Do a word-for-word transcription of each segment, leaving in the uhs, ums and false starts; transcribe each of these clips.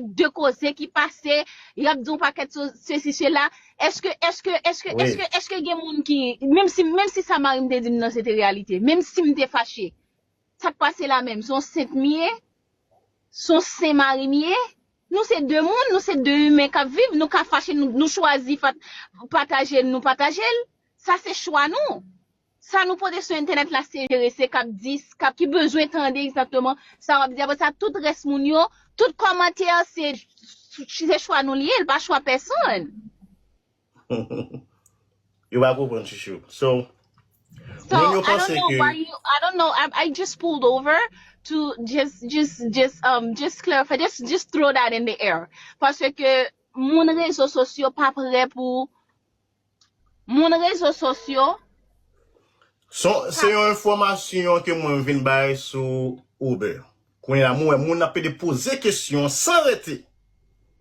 de koze ki pase, y ap di yon pakèt so- sesi, sela. Èske, èske, èske, Wi. èske, èske gen moun ki, menm si, menm si sa mari m te di m nan se te reyalite, menm si m te fache, sa k pase la menm, se yon sent m ye, se yon sen mari m ye, nou se de moun, nou se de imen k ap viv, nou ka fache, nou, nou chwazi fat- pataje l, nou pataje l. Sa se chwa nou. Sa nou pote sou entènèt la se enterese k ap di, k ap ki bezwen tande egzakteman sa w ap di. Apre sa, tout rès moun yo, tout kòmantè se, se chwa nou li ye, l pa chwa pèsonn. Yo pa konprann, chouchou. So, So, moun yo I don't panse know ke why you, I don't know, I, I just pulled over to just, just, just, um, just clarify, just, just throw that in the air. Paske moun rezo sosyo pa prè pou, moun rezo sosyo, Son- se yon enfòmasyon ke mwen vin bay sou Uber. Kounye a, mwen wè moun ap pede poze kesyon san rete.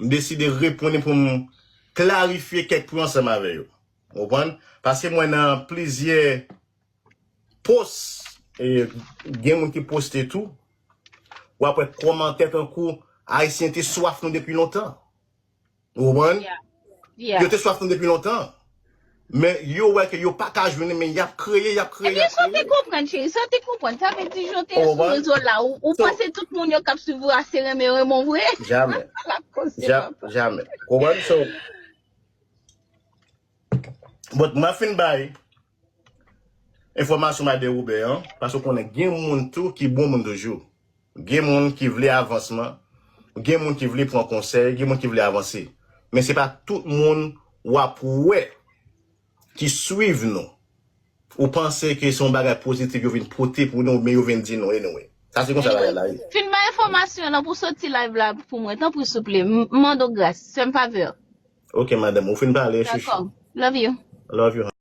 M deside reponn pou m klarifye kèk pwen ansanm avè yo. Ou konprann? Paske mwen nan plizyè post, e gen moun ki poste tou. W ap wè kòmantè tankou Ayisyen te swaf nou depi lontan. Ou konprann? Yeah. Yeah. Yo te swaf nou depi lontan. Men yo wè ke yo pa ka jwenn, men y ap kreye, y ap kreye, y Ebyen, ap sa w te kreye. Konprann, cheri, sa w te konprann. Sa vle di, jan w te Ou sou konprann? Rezo la, ou, ou So- panse tout moun yo k ap swiv ou a se renmen renmen w vre? Jamè. L ap koze, Ja- papa. Jamè. Konprann? So, but mwen fin bay enfòmasyon Madan Uber an, paske w konnen gen moun tou ki bon moun toujou. Gen moun ki vle avansman, gen moun ki vle pran konsèy, gen moun ki vle avanse. Men se pa tout moun w ap wè ki swiv nou. Ou panse ke se yon bagay pozitif yo vin pote pou nou, men yo vin di nou anyway. Sa se konsa bagay la ye. Fin bay enfòmasyon lan pou soti live la pou mwen, tanpri souple. M- Mande w gras, fè m favè. Ok, madanm, ou fin pale, chouchou. Dakò. Love you. Love you,